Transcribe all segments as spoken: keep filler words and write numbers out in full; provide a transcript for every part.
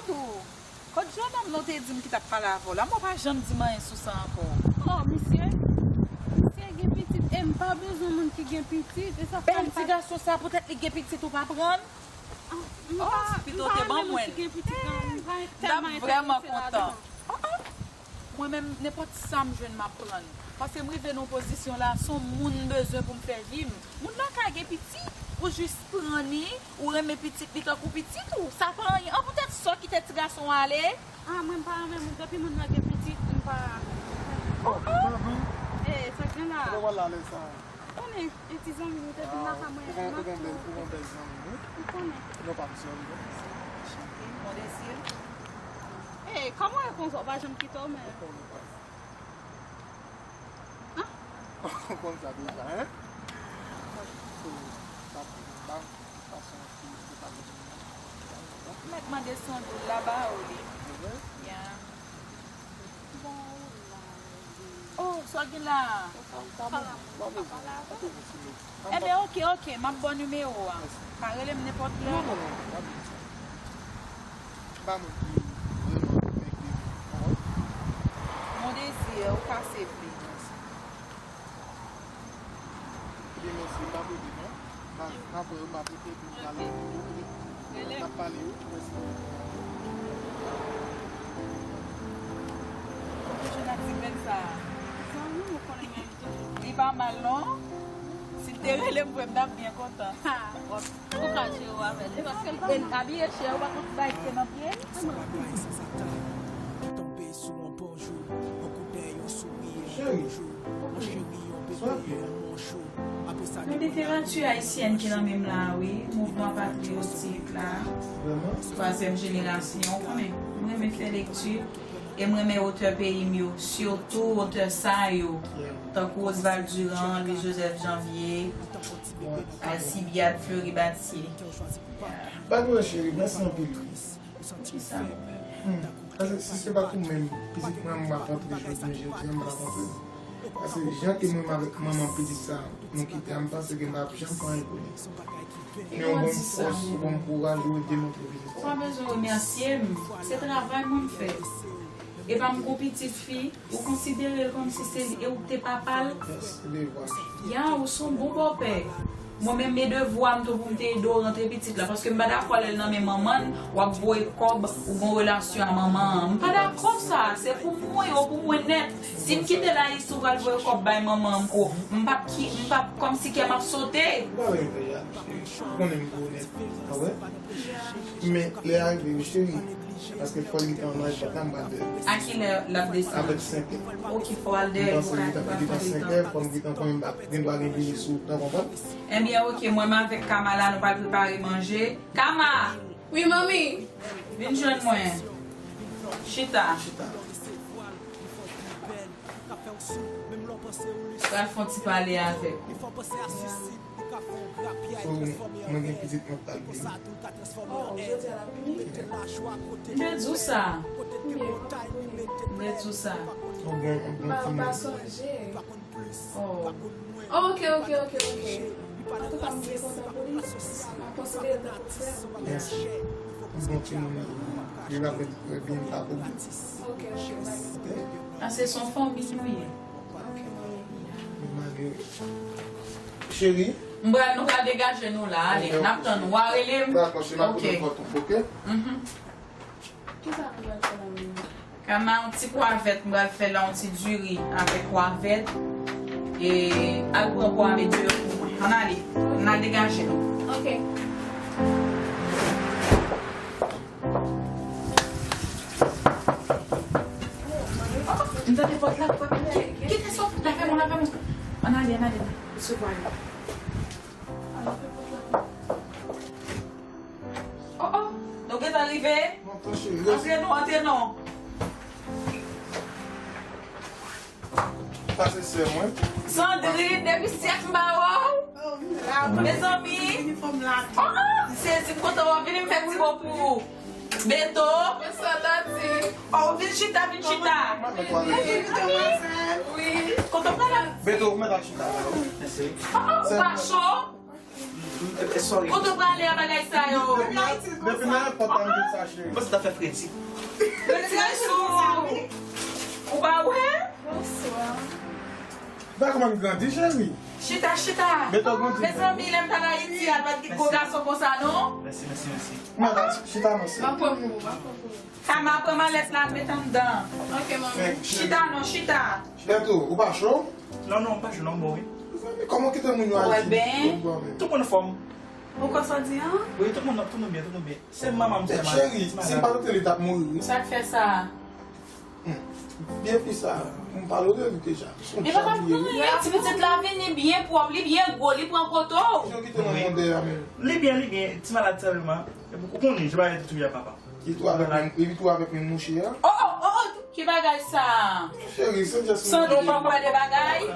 Tou, kot jennonm nan w te di m ki t ap pale avè w la? Mwen pa janm di m anyen sou sa ankò. Oh, misye, misye gen pitit, e m pa bezwen moun ki gen pitit, e sa fè m pa. Bèl ti gason sa, poutèt li gen pitit ou pa pran l? Ah, m pa, m pa renmen moun ki gen pitit, non, m pa tèlman enterese ladan. M t ap vrèman kontan. Oh, oh. Mwen menm, nenpòt sa m jwenn, m ap pran l. Paske m rive nan yon pozisyon la, se yon moun m bezwen pou m fè vi m. Moun nan ka gen pitit, ou jis pran li, ou renmen pitit li tankou pitit ou. Sa pa anyen. An, poutèt sa w kite ti gason an ale. Ah, mwen m pa renmen moun, depi moun nan gen pitit, m pa. Oh, oh. Eh, sa k gen la? Kote w al la lè sa a? Konnen, e ti zanmi nou te vin lakay mwen, m ap tou. Ou gen bèl zanmi, wi. Ou konnen. Non, pa m zanmi, non. Chante, Mondesir. Ey, kòman e konsa? Ou pa janm kite w, men. Ou konn sa deja, en? So, sa, sa, sa se yon ti, se pa yon ti. Mèt mande Sandou la ba ou li. Mwen? Ya. Oh, sa w gen la? Ebyen, oke, oke, m ap ba w nimewo a. Pa rele m nenpòt lè. Non, non, non, pa bezwen. M pa moun ki vrèman konvèki, konprann? Mon désir, ou kase vle. Mèsi. Ebyen, mèsi, m pa pote non. M pa, m pa pran yo, m pa pote, epi m pral, m ap pale yo, mèsi. Ou toujou nan ti grenn sa a. Zanmi, ou konnen menm tou. Li pa mal non. Si l te rele m vre, m t ap byen kontan. Ha, w ap tou ka jere w avè l. E paske l pa mal. E l abiye chè, ou pa konn bagay ki te nan pye l. Sa pa pase san zata. Tonbe sou yon bon jou, yon kout dèyè, yon souri, yon bonjou. Mon cheri, yon bebe, yon monchou. Apre sa, yon literati ayisyèn ki nan men m la, wi. Mouvman patriyotik la. Twazyèm jenerasyon, ou konnen. M renmen fè lekti. E m renmen otè peyi m yo, sitou otè sa yo, tankou Oswald Durand, Louis Joseph Janvier, Alcibiade, Fleury Mathieu. Ba nou cheri, mèsi anpil wi. Kisa? Hmm. Paske si se pa t ou menm, pitit mwen m ap antre jodi, jodi a m pa t antre. Paske jan ke mwen avèk manman pitit sa, nou kite a, m panse ke m pa ap janm fè anyen pou li. Men ou ban m fòs, ou ban m kouraj, ou ede m antre pitit sa. Ou pa bezwen remèsye m. Se travay mwen m fè. Epa m gon pitit fi, ou konsidere l kòmsi se li, e ou k te papa l. Yes, se devwa. Ya, ou se yon bon bòpè. Mwen menm, men devwa m tou pou m te ede w rantre pitit la, paske m pa dakò lè l nan men manman l, w ap voye kòb, ou gon relasyon a manman an. M pa dakò sa, se pou mwen, yo pou mwen nèt. Si m kite l ayiti, ou pral voye kòb bay manman an ankò. M p ap ki, m p ap, kòmsi kè m ap sote. Ou pa wè l fè a, cheri. Ou konnen m gwo nèt. A wè? Men, lè a rive, wi, cheri. Paske fò l gentan nan epòt la, m pral dèyè l. A kilè l ap desann? Avèk senkè. Oke, fò w al dèyè l pou w ka, pou w ka fè letan. M panse li gentan, li gentan senkè, fò m gentan konnen m pa, gen dwa gen vini sou tan, konprann? Ebyen, oke, mwen, m avèk Kama la, nou pral prepare manje. Kama! Wi, manmi! Vin jwenn mwen. Chita. Chita. Pral fè yon ti pale avè l. So, mwen gen pitit mwen pral vini. Oh, jodi a l ap vini? M te di w sa. M te di w sa. Ou bon, ou bon timoun. Oh. Oh, ok, ok, ok, ok. Antouka, m byen kontan pou li. M ap konsidere l tankou frè m. Mèsi. Ou bon timoun. Li va fè trè byen, pa pwoblèm. Ok, ok, bye. Ok? A, se son fanmi nou ye. Ok, bye. Cheri. M pral, nou pral degaje nou la, ale. Ok, ok. N ap tann ou. W a rele m. Dakò, cheri, m ap rele w, ok? Mhm. Kisa nou pral fè la menm? Kama, yon ti pwa vèt, m pral fè la yon ti diri avèk pwa vèt. E al pran pwa vèt deyò pou mwen. Ann ale, ann al degaje nou. Ok. M tande pòt la, pòt la. Kite sòt, lave men w, lave men w. Ann ale, ann ale, resevwa yo. Oh, oh, nou gentan rive? Antre non, antre non. Sa se sè mwen. Sandrine, depi syèk m pa wè w. Mezanmi. Oh, oh, m sezi, m kontan w ap vini, m fè ti mo pou ou. Beto. Oh, vin chita, vin chita. Wi. Kontan w la. Beto, ou mèt al chita. Oh, oh, ou pa cho? E, e, sorry. Kote w prale a bagay sa yo? Depi nan, depi nan èpòt la, m di sa, cheri. Mwen se ta fè fredi. Fredi sou ou pa wè? Bonswa. Ba kòman m grandi, cheri. Chita, chita. Mezanmi, lè m t al Ayiti a, pa t gen gwo gason konsa, non? Mèsi, mèsi, mèsi. Madan, chita non, sè. M ap pran pou ou, m ap pran pou ou. Kama, pran malèt la, met anndan. Ok, manmi. Chita non, chita. Bèto, ou pa cho? Non, non, m pa cho non, m bon, wi. Mezanmi, kòman kite moun yo Ayiti? Ou wè l benyen? Tout moun anfòm. Ou kwè sa w di an? Wi, tout moun, tout moun byen, tout moun byen. Se manman m, se manman m. Cheri, si m pa lote li t ap mouri, wi. Sa k fè sa? Hmm. Byen fi sa, m pa lote li deja. Li pa t ap pran anyen, ti pitit la vini byen pwòp, li byen gwo, li pran poto. Jan kite manman dèyè a menm. Li byen, li byen, ti malad sèlman. Epi ou konnen, je pa rete touye a papa. Li tou avèk menm, li tou avèk menm mouche a. Oh, oh, oh, oh, ki bagay sa? Cheri, se just. Santi ki pran de bagay.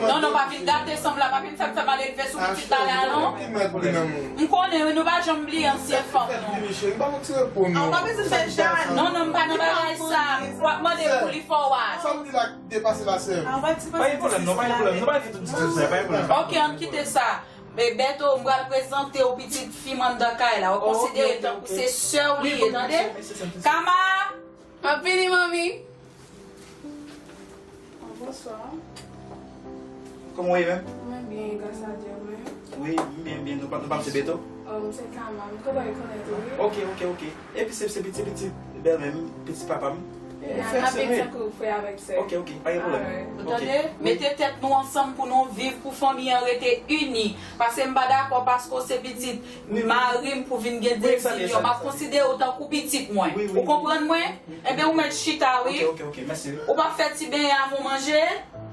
Non, non, pa vin gate sanm la, pa vin fè m fè malelve sou pitit la la, non. M konnen, wi, nou pa janm bliye ansyen fanm nou. Cheri, ba nou ti repo, non. Non, non, m pa nan bagay sa. W ap mande pou li fò w a. Sa m di la depase la, sè m. Pa gen pwoblèm, non, pa gen pwoblèm. Nou pa fè tout ti sa, pa gen pwoblèm. Ok, ann kite sa. Men Bèto, m pral prezante w pitit fi m anndan kay la. Ou konsidere tankou se sè w li ye, tande? Kama! M ap vini, manmi. Oh, bonswa. Kòman w ye menm? Mwen byen, gras a Dye, mwen. Wi, m byen, m byen. Nou pa, nou pa se Bèto? Oh, m se Kama. M kontan rekonèt ou, wi. Ok, ok, ok. Epi se, se pitit, pitit bèlmè m, pitit papa m. Fè se vre. Tankou frè avèk sè. Ok, ok, pa gen pwoblèm. Ou tande? Mete tèt nou ansanm pou nou viv, pou fanmi an rete ini. Paske m pa dakò paske w se pitit mari m pou vin gen dezilyon. M ap konsidere w tankou pitit mwen. Ou konprann mwen? Ebyen, ou mèt chita, wi. Ok, ok, ok, mèsi. Ou p ap fè ti benyen avan w manje?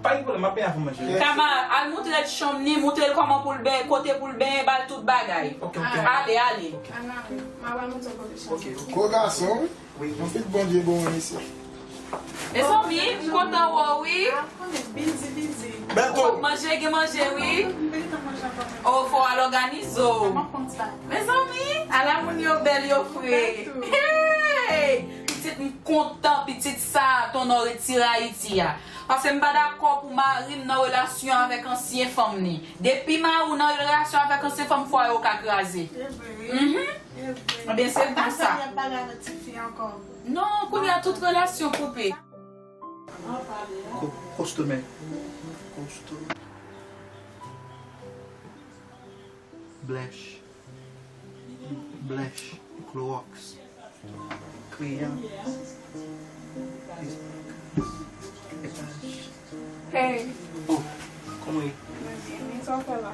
Pa gen pwoblèm, m ap benyen avan m manje. Kama, al moutre l chanm li, moutre l kòman pou l benyen, kote pou l benyen, ba l tout bagay. Ok, ok. Ale, ale. Ann ale. M ap al moutre l kote chanm li. Ok, ok. Gwo gason, wi. Wi. Anpil Bondye bon isi. Mezanmi, m kontan wè w, wi. Bèto. W ap manje, gen manje, wi. O, fò w al òganize w. Mezanmi, ala moun yo bèl, yo fre. Hey! Pitit, m kontan pitit sa, ton nò retire Ayiti a. Paske m pa dakò pou mari m nan relasyon avèk ansyen fanm ni. Depi mari w nan relasyon avèk ansyen fanm, fwaye w ka kraze. Se vre. Mhm. Se vre. Ebyen, se bon sa. Pa janm y ap pale avèk ti fi ankò. Non, kounye a tout relasyon koupe. Ko-, kostome. Kostome. Blèch. Blèch. Klowòks. Kreyon. Epaj. Hey. Oh, kòman w ye? Mwen byen, men sa w fè la?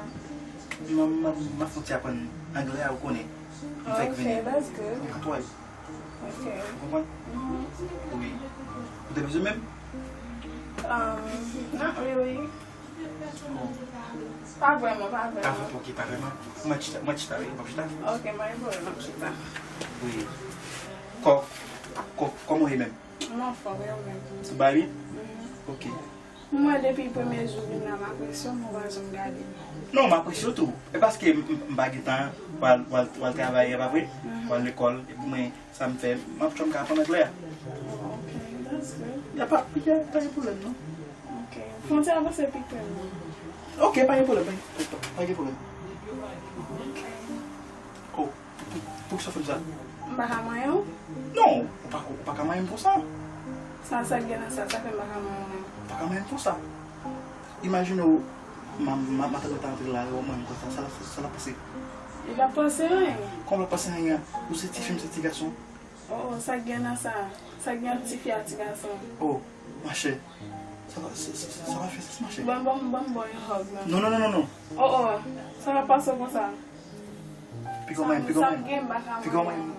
Mwen, mwen, mwen fè yon ti aprann anglè a, ou konnen. M fèk vini. Ok, that's good. Mwen patway. Ok. Ou konprann? Mhm. Wi. Ou te bezwen m menm? Um, not really. Oh. Pa vrèman, pa vrèman. Pa vrèman, ok, pa vrèman. Mwen chita, mwen chita, wi, mwen chita. Ok, mwen vre, mwen chita. Wi. Kò, kò, kòman w ye menm? Mwen anfòm, e ou menm? Tout bagay byen? Mhm. Ok. Mwen, depi premye jou vin la, m apresye w, men w pa janm gade m. Non, m apresye w tou. E paske m, m, m pa gen tan, w al, w al, w al travay, e pa vre? Mhm. W al lekòl, epi mwen, sa m fè, m ap tchòm ka aprann anglè a. Ok, that's good. Y a pa, y a pa gen pwoblèm, non. Ok. Fwontyè a pase pi pre m. Ok, pa gen pwoblèm, pa gen, pa gen pwoblèm. Ok. Oh. Pou, pou, poukisa w fè m sa? M pa ka manyen w? Non, ou pa, ou pa ka manyen m konsa. Sa, sa k gen nan sa, sa fè m pa ka manyen w menm? Ou pa ka manyen m konsa. Imajine w, ma, ma, matant mwen ta antre la, yo wè w manyen m konsa, sa, sa, sa l ap panse? Li p ap panse anyen. Kòman l ap panse anyen? Ou se tifi, m se ti gason. Oh, oh, sa k gen nan sa? Sa k gen ant tifi ak ti gason? Oh, machè. Sa va, sa, sa, sa va fè sans, machè. Ban, ban, ban m ba w yon hug, non. Non, non, non, non, non. Oh, oh, sa va pase w konsa? Piga w manyen m, piga w manyen m. Piga w manyen m.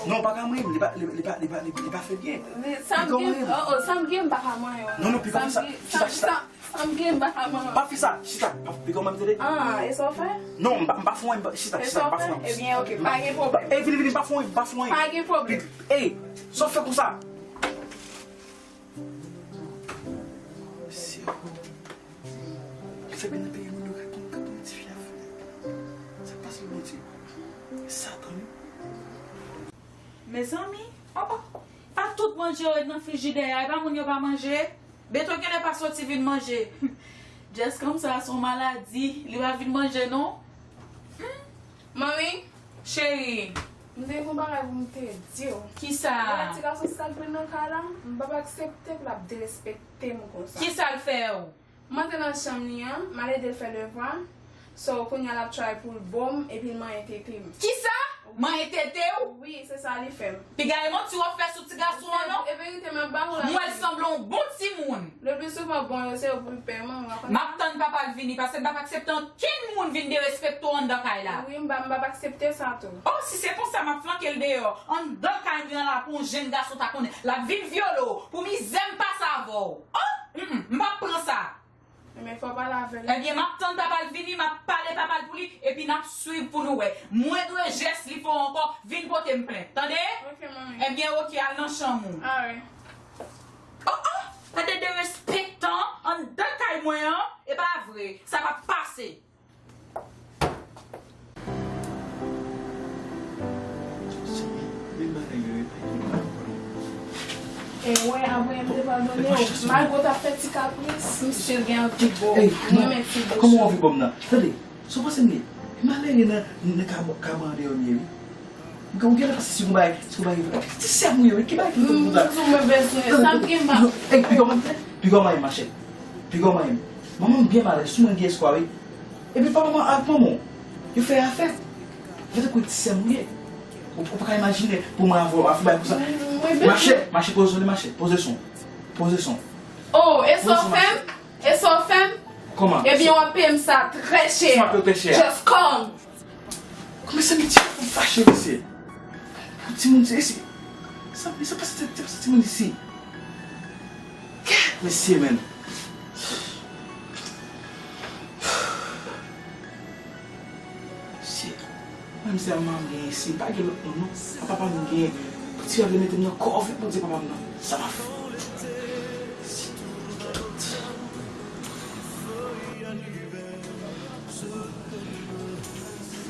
Non, pa ka manyen m, li pa, li, li pa, li pa, li, li pa fè byen. Piga w manyen m. Oh, oh, sa m gen, m pa ka manyen w. Non, non, piga w fè sa, fè sa, fè sa. Sa m gen, m pa ka manyen w. Pa fè sa, chita, pa, piga w manyen m, tande. Ah, e sa w fè? Non, m pa, m pa fè anyen, chita, chita, m pa fè anyen. Ebyen, ok, pa gen pwoblèm. Ey, vini, vini, m pa fè anyen, m pa fè anyen. Pa gen pwoblèm. Ey, sa w fè konsa? Mesye, ki fè byen nan peyi moun yo, gad yon, gad yon ti fi a fè. Sa k pase, Bondye? Satan, wi. Mezanmi, oh, oh, pa tout manje yo ret nan frijidè a, e pa moun yo pa manje. Beto genlè pa soti vin manje. Jess konsa se yon maladi, li pa vin manje non. Manmi, cheri. M te gen yon bagay pou m te di w. Kisa? Ou wè ti gason sa k vin nan kay la, m p ap aksepte pou l ap derespekte m konsa. Kisa l fè w? M antre nan chanm li an, m al ede l fè devwa. So, kounye a l ap try pou l bo m, epi l manyen tete m. Kisa? Manyen tete w? Wi, se sa li fè m. Piga e manti w ap fè sou ti gason an non. E verite, m ap ba ou la. M wè l sanble yon bon timoun. Le pli souvan bon yo se yo pou l pè, manman. M ap tann papa l vini, paske m p ap aksepte ankenn moun vin derespekte w anndan kay la. Wi, m p ap, m p ap aksepte sa tou. Oh, si se konsa, m ap flanke l deyò. Anndan kay mwen an la, pou yon jenn gason ta konnen. L ap vin vyole w, pou mizè m pase avè w. Oh, mm, mm, m p ap pran sa. Men fò w pale avè l. Ebyen, m ap tann papa l vini, m ap pale papa l pou li, epi n ap swiv pou nou wè. Mwendre jès li fè w ankò, vin pote m plent. Tande? Ok, manmi. Ebyen, ok, al nan chanm ou. Alright. Oh, oh! Gade derespektan anndan kay mwen an. E pa vre, sa p ap pase. E wè, apre m te padone w. Malgre w t ap fè ti kapris, m still gen anvi bo w. Mwen menm ti bouch. Kòman w anvi bo m nan? Tande, sa w panse m ye? Malere nan, nan kab-, kaban andeyò m ye, wi. Ou genlè panse se yon bagay, se yon bagay, ti sè m ou ye, wi. Ki bagay ki fè w konsa? M di w mwen bezwen, sa m gen m pa. Ey, piga w manyen m, mache. Piga w manyen m. Manman m byen malèz, sou mwen gen espwa, wi. Epi papa m ak manman w, yo fè afè. Yo fè tankou ti sè m ou ye. Ou, ou pa ka imajine pou mwen avè w, ap fè bagay konsa. Mache, mache, poze son, mache, poze son. Poze son. Oh, e sa w fè m? E sa w fè m? Kòman? Ebyen, w ap peye m sa trè chè. Sa w ap peye trè chè. Just come. Kòman sa, mesye, ou fache, mesye? Pou timoun, se, se, sa, sa pase, se, se timoun isi. Mesye, men. Mesye, mwen, se manman m gen isi, pa gen lòt moun, non. Se papa m gen. Pou ti a vle mete m nan kò, fè Bondye papa m nan. Sa m ap fè?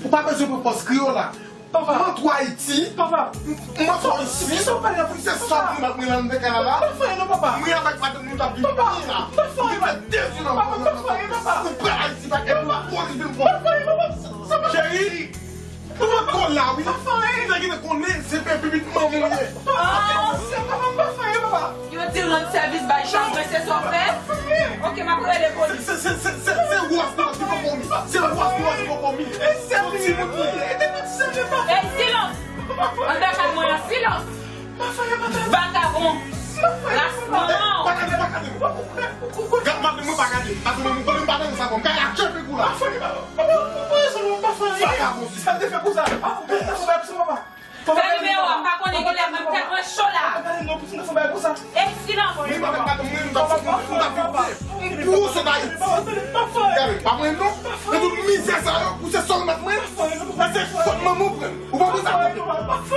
Ou pa bezwen pran pòz kriyo la. Papa. M antre Ayiti. Papa. M, m antre isi. Kisa w pale la pou se sa pou m ap mwen nan de kay la. M pa fè anyen non, papa. Mwen avèk madanm nou t ap viv la. M pa fè anyen. M te fè de jou nan. Papa, m pa fè anyen, papa. Ou pral Ayiti, pa gen polis vin pran. M pa fè anyen, papa. Sa, sa pa. Cheri. Ou pa konn la, wi. M pa fè anyen. M te gentan konnen se pèp pitit manman w ye. Ah, se papa, m pa fè anyen, papa. Yo di rann sèvis bay chanm mwen, se sa w fè? Ok, m ap rele polis. Se, se, se, se, se wòs nou an ki poko mi. Se wòs nou an ki poko mi. Se yon timoun li ye. Ey, silans! Anndan kay mwen an, silans! Vagabon! Ras manman w! Pa gade, pa gade. Gad madanm mwen, pa gade. Madanm mwen, mwen pa nan sa, bon, kay la tchèpe kou la. Vagabon, si sa te fè pou sa. Fè nimewo a, m pa konnen kilè mwen, tèt mwen cho la. Ey, silans! Wi, m avèk madanm mwen, nou t ap fè, nou t ap fè. M pou sot Ayiti. Gade, pa mwen non. Nan tout mizè sa yo, ou se sòl mat mwen. Sa se fòt manman w pran. Ou pa konn sa.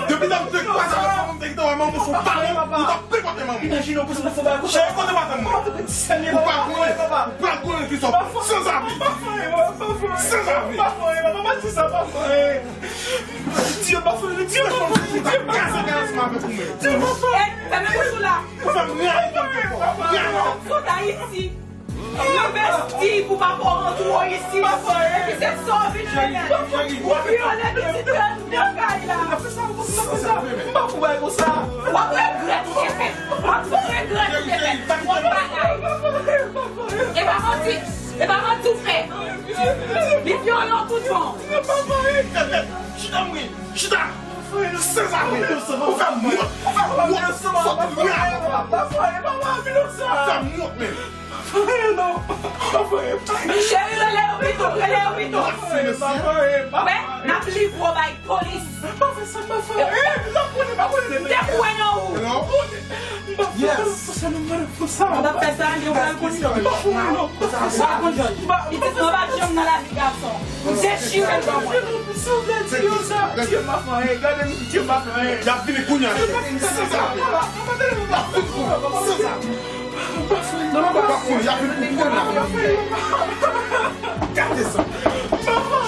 Depi lè m te kwaze avèk manman m, te gentan wè manman w se yon balon, ou t ap plipote manman w. Imajine w pou se nan fon bagay konsa. Cheri, kote madanm mwen? Ou pa konnen. Ou pral konnen kisa w fè. Sanzavi. Sanzavi. Dye pa fè, Dye pa fè, Dye pa fè. Ey, fèmen bouch ou la. Ou fè m rayi tèt mwen fò. Rayi. Sot Ayiti. Yo envesti pou papa w rantre w isi. Epi se sa w vin fè. Ou vyole pitit grann nan kay la. Sanzavi, men. M pa pou bay konsa. W ap regrèt ou te fè. W ap regrèt ou te fè. Yon bagay. E pa manti. E pa manti w fè. Li vyole w tout bon. Tèt, tèt, chita, mwen. Chita. Sanzavi. Ou fè m wont. Ou fè m wont. Sòt mwen. Ou fè m wont, men. Cheri, rele yo pito, rele yo pito. Wè, n ap livre w bay polis. Pa fè sa, pa fè. Eh, m ap konnen, pa konnen. M te kwè nan ou. Hello? Yes. Mwen t ap fè sa, yo pral konn. M pa konnen, non. M pa konnen. Pitit mwen pa t janm nan lavi gason. M dechire l ban mwen. Dye, m pa fè anyen. Gade m, Dye, m pa fè anyen. Y ap vini kounye a. Sanzavi. Y ap fout pou ou. Sanzavi. Non, non, papa, kounye a, y ap vini pou kounye a. Gade sa.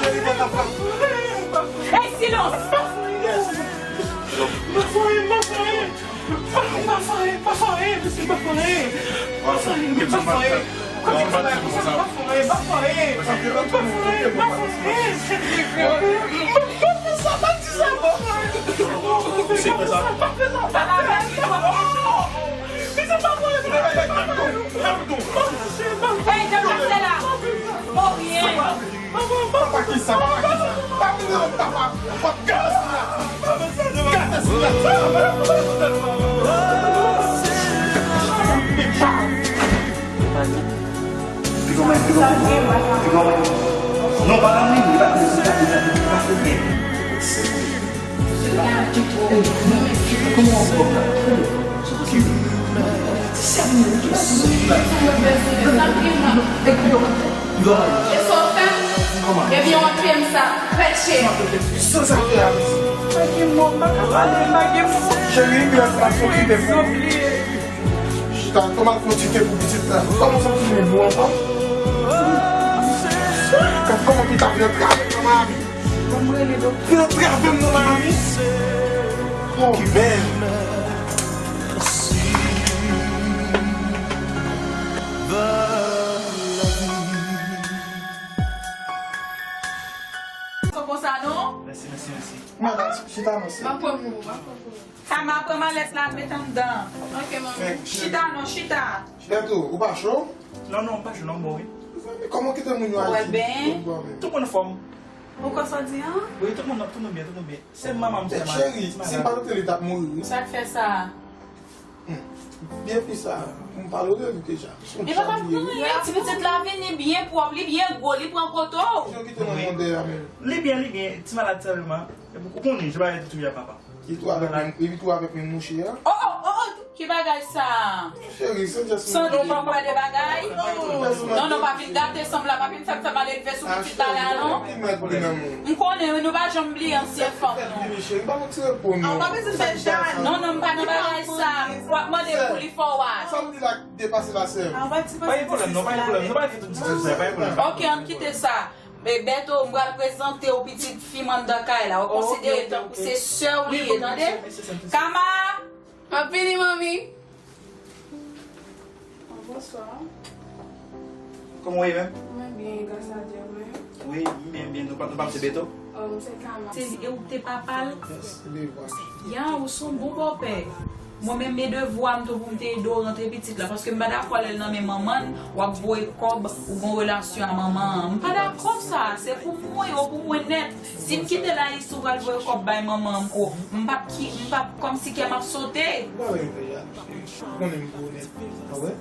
Cheri, papa. Ey, silans! Papa, kisa? Papa, kisa? Pa vin nan papa. Papa, gade sila. Gade sila. Piga mais, piga mais. Piga mais. Não, para mim, não dá pra você. Como é um bobo? Ebyen w ap fè m sa pèche. Sa sa fè a mesi. Pa gen mo, m pa ka pale, m pa gen mo. Cheri, gras la fon kite pou. Chita, kòman fon kite pou pitit la? Kòman sa fon nou ankò? Kòman ki ta vin antrave nan Miami? Ban m rele doktè. Vin antrave m nan Miami? Oh, man. Son konsa non? Mèsi, mèsi, mèsi. Madan, chita non, se. M ap pran pou ou, m ap pran pou ou. Kama, pran malèt la, met anndan. Ok, manmi. Chita non, chita. Chita tou, ou pa cho? Non, non, m pa cho non, m bon, wi. Zanmi, kòman kite moun yo Ayiti? Ou wè l benyen? Tout moun anfòm. Ou kwè sa w di an? Wi, tout moun, tout moun byen, tout moun byen. Se manman m sèlman. Cheri, si m pa rete li t ap mouri, wi. Sa k fè sa? Hmm. Byen fi sa, m pale w de li deja. Li pa t ap pran anyen, ti pitit la vini byen pwòp, li byen gwo, li pran poto. Jan kite nan mond dèyè a menm. Li byen, li byen, ti malad sèlman. Epi ou konnen, je pa rete touye a papa. Li tou avèk menm, li tou avèk menm mouche a. Oh, oh, oh, oh, ki bagay sa? Cheri, se just. Sandrine, ou pa pale de bagay? Non, non, pa vin gate sanm la, pa vin fè m fè malelve sou pitit la la, non. M konnen, wi, nou pa janm bliye ansyen fanm nou. Cheri, pa nou tire po non. Non, non, m pa nan bagay sa. W ap mande pou li fò w a. Sa m di la depase la, sè. Pa gen pwoblèm, non, pa gen pwoblèm. Nou pa fè tout diskou sa, pa gen pwoblèm. Ok, ann kite sa. Men Bèto, m pral prezante w pitit fi m anndan kay la. W konsidere tankou se sè w li ye, tande? Kama! M ap vini, manmi. Bonswa. Kòman w ye menm? Mwen byen, gras a Dye, mwen. Wi, m byen, m byen. Nou pa, nou pa se Bèto? Oh, m se Kama. Se li, e ou te papa l? Yes, li vwa. Ya, ou se yon bon bòpè. Mwen menm, e devwa m tou pou m te ede w rantre pitit la, paske m pa dakò lè l nan men manman l, w ap voye kòb, ou gon relasyon a manman an. M pa dakò sa, se pou mwen, yo pou mwen nèt. Si m kite l Ayiti, ou pral voye kòb bay manman an pou. M p ap ki, m p ap, kòmsi kè m ap sote. Ou pa wè l fè ya, cheri. Ou konnen m gwo nèt, pa wè?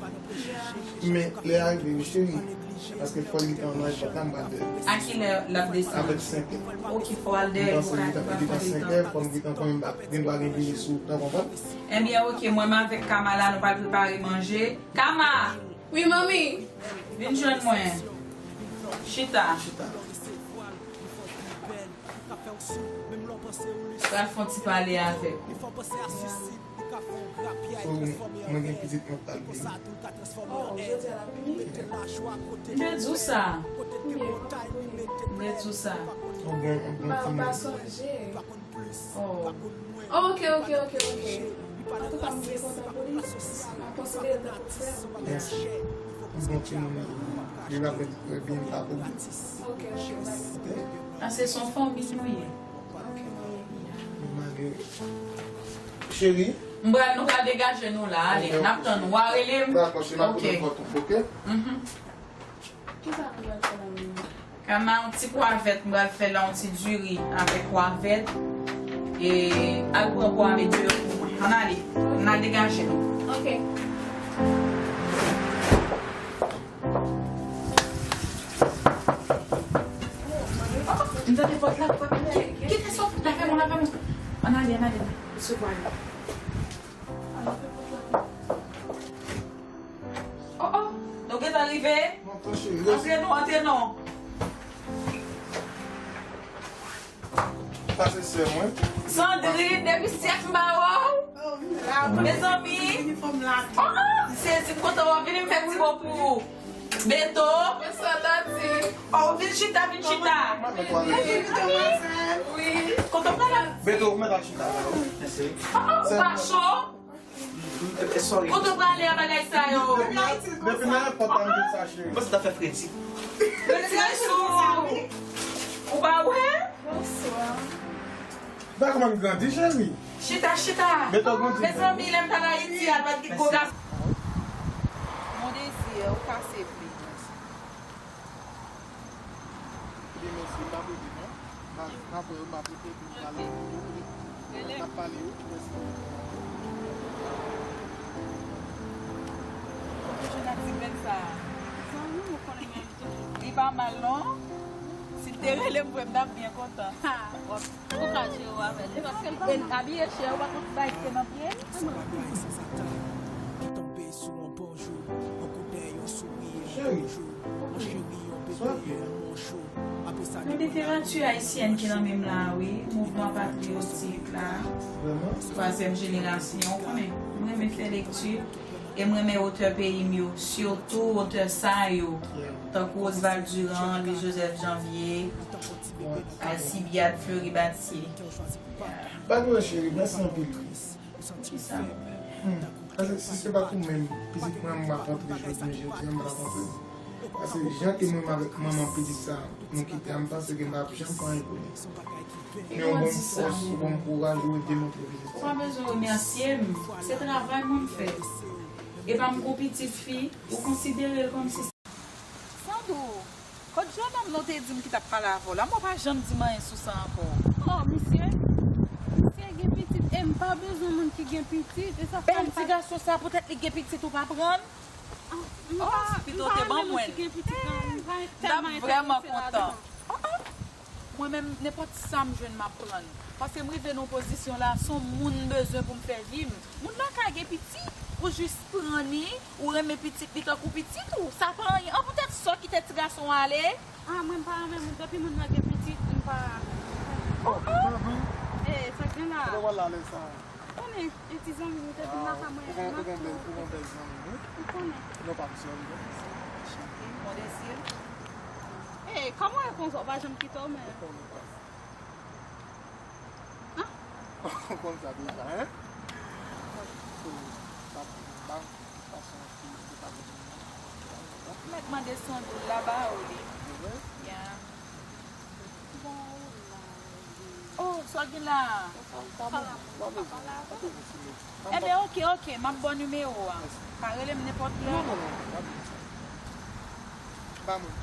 Men, lè a rive, wi, cheri. Paske fò l gentan nan èpòt la, m pral dèyè. A ki lè l ap desann? Avèk senk è. Ok, fò w al dèyè pou ka, pou ka fè letan. Fò m gentan konn m pa gen dwa gen vini sou, nan konprann? Ebyen, ok, mwen menm avèk Kama la, nou pral prepare manje. Kama! Wi, manmi. Vin jwenn mwen. Chita. Chita. Pral fè yon ti pale avèk ou. So, mwen gen pitit mwen pral vini. Oh, jodi a l ap vini? M te di w sa. M te di w sa. Yon bon, yon bon timoun. Oh. Oh, ok, ok, ok, ok. Antouka, m byen kontan pou li. M ap konsidere l tankou frè m. Mèsi. Yon bon timoun. Li va vin, vin pa pou mwen. Ok, ok, bye. Ok? A, se son fanmi nou ye. Ok, manmi. Malgre. Cheri. M pral, nou pral degaje nou la, ale. Ok, ok. N ap tann ou. W a rele m. Dakò, cheri, m ap rele w tou, ok? Mhm. Kisa nou pral fè la menm? Kama, yon ti kwavèt, m pral fè la yon ti diri avèk kwavèt. E al pran pwa a met deyò pou mwen. Ann ale, ann al degaje nou. Ok. M tande vòt la, vòt la. Kite sa w fout la, fèmen, la fèmen. Ann ale, ann ale. Resevwa yo. Oh, oh, nou gentan rive? Antre non, antre non. Sa se sè mwen. Sandrine, depi syèk m pa wè w. Oh, m la wi. Mezanmi. Oh, oh, m sezi, m kontan w ap vini, m fè ti mo pou ou. Beto. Bonswa, tanti. Oh, vin chita, vin chita. Wi. Kontan w la. Beto, ou mèt al chita la wi. Mèsi. Oh, oh, ou pa cho? Kote w prale a bagay sa yo? Depi nan èpòt la m te sa, cheri. Mwen se ta fè fredi. Fredi sou. Ou pa wè? Bonswa. Ba kòman m grandi, cheri. Chita, chita. Mezanmi, lè m t al Ayiti a, pa t gen gwo gason. Mon désir, ou kase pli. Ebyen, mèsi, m p ap rete non. M ap, m ap wè yo, m ap rete, epi m pale. M ap pale, wi, mèsi. Kote Jonathan vin sa? Zanmi, ou konnen menm tou. Li pa mal, non. Si l te rele m vre, m t ap byen kontan. Ha, w ap tou kache yo avè li, paske l pa mal. E l abiye chè, ou pa konn bay kè nan pye l? Sa pa bay san satan. Ki tonbe sou yon bon jou, yon kout dèyè, yon souri, yon bon jou. Yon cheri, yon bebe, yon lanmou cho. Apre sa, gen literati ayisyèn ki nan men m la, wi. Mouvman patriyotik la. Twazyèm jenerasyon, ou konnen. M renmen fè lekti. E m renmen otè peyi m yo, sitou otè sa yo, tankou Oswald Durand, Louis Joseph Janvier, Alcibiade, Fleury Mathieu. Ba nou cheri, mèsi anpil. Kisa? Hmm. Paske si se pa t ou menm, pitit mwen, m ap antre jodi, jodi a, m p ap antre. Paske jan ke mwen avèk manman pitit sa, nou kite a, m panse ke m p ap janm fè anyen pou li. Men ou ban m fòs, ou ban m kouraj, ou ede m antre pitit sa. Ou pa bezwen remèsye m. Se travay mwen m fè. Epa m gon pitit fi, ou konsidere l kòmsi Sandro, kot jennonm nan w te di m ki t ap pale avè w la? Mwen w pa janm di m anyen sou sa ankò. Oh, misye, misye gen pitit, e m pa bezwen moun ki gen pitit, e sa fè m pa. Bèl ti gason sa, poutèt li gen pitit, ou pa pran l? Ah, m pa, oh, m pa renmen moun ki gen pitit, non, m pa tèlman enterese ladan. Oh, oh. Mwen menm, nenpòt sa m jwenn, m ap pran l. Paske m rive nan yon pozisyon la, se yon moun m bezwen pou m fè vi m. Moun nan ka gen pitit, ou jis pran li, ou renmen pitit li tankou pitit ou. Sa pa anyen. An poutèt sa w kite ti gason an ale? Ah, mwen m pa renmen moun. Depi moun nan gen pitit, m pa. Oh, oh. Eh, sa k gen la? Konnen, e ti zanmi m te vin lakay mwen. Ou gon, ou gon bèl, ou gon bèl zanmi, wi. Ou konnen. Non, pa misye, wi. Chante, mon désir. Ey, kòman e konsa, ou pa janm kite w, men. Ou konn sa deja, hein? So, pa, pa, pa santi, se pa bezwen. Mèt mande Sandro la ba ou li. Vre? Ya. Oh, sa w gen la? Ebyen, oke, oke, m ap ba w nimewo a. Ka rele m nenpòt lè. Non, non, non, pa bezwen sa. Ba mwen.